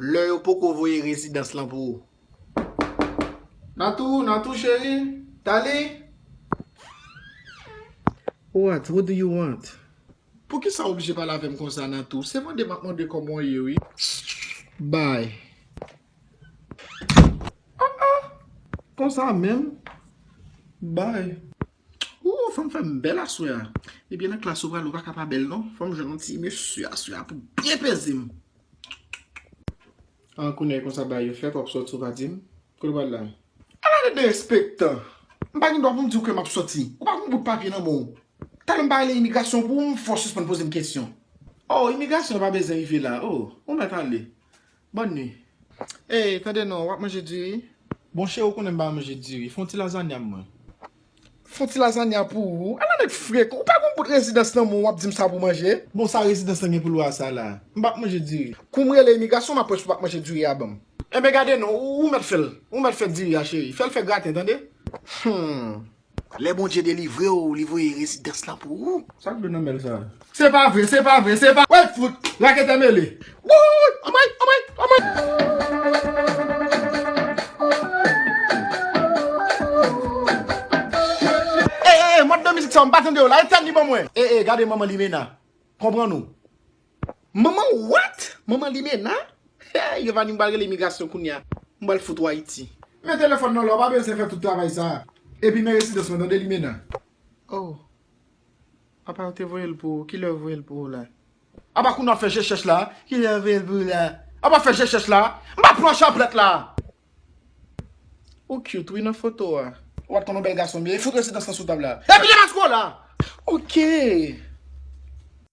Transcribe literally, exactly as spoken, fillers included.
lè yo poko voye rezidans lan pou ou. Natou, Natou cheri, Tali. What? What do you want? Poukisa w oblije pale avè m konsa, Natou? Se mande m ap mande kòman w ye, wi. Bay. Ah, ah. Konsa menm? Bay. Ooh, fanm fè m bèl aswè a. Ebyen, nan klas ou prale, ou pa ka pa bèl, non. Fò m jwenn yon ti mesye aswè a pou byen peze m. An, kounye a, konsa bagay yo fèt, w ap sòti, w pa di m. Kote w pral la? Ala de derespektan! M pa gen dwa pou m di w ke m ap sòti. Ou pa gen bout papye nan men w. Talè m pa rele imigrasyon pou ou, m fè w sispann poze m kesyon. Oh, imigrasyon pa bezwen rive la. Oh, ou mèt ale. Bòn nwi. Ey, tande non, w ap manje diri? Bon, cheri, ou konnen m pa manje diri. Fè yon ti lazanya mwen. Fè yon ti lazanya pou ou? Ala nèg frekan. Ou pa gen bout rezidans nan men w, w ap di m sa pou manje? Bon, sa rezidans lan gen pou l wè a sa la? M p ap manje diri. Kou m rele imigrasyon, m ap wè si w p ap manje diri a ban m. Enben gade non, ou, ou mèt fè l. Ou mèt fè diri a, cheri. Fè l fè graten, tande? Hmm. Lè Bondye delivre w, li voye rezidans lan pou ou. Sa k dwe nan mèl sa? Se pa vre, se pa vre, se pa. Wè fout, raketè mele. Wouy, anmwey, anmwey, anmwey. Ey, ey, ey, mòd de mizik sa, m pa tande yo la, etèn li ban mwen. Ey, ey, gade manman Limena. Konprann ou. Manman what? Manman Limena? Hey, yo va di m pral rele imigrasyon kounye a. M pral fout ou Ayiti. Men telefòn nan la, w pa bezwen fè tout travay sa. Epi men rezidans mwen, tande Limena. Oh. Apa yo te voye l pou ou? Kilè yo voye l pou ou la? Apa kounye a w ap fè je chèch la? Kilè yo voye l pou ou la? Apa fè je chèch la? M pa pran chanplèt la! Ou cute wi nan foto a. Ou pa t konn yon bèl gason m ye. Fout rezidans lan sou tab la. Epi je masko la! Ok.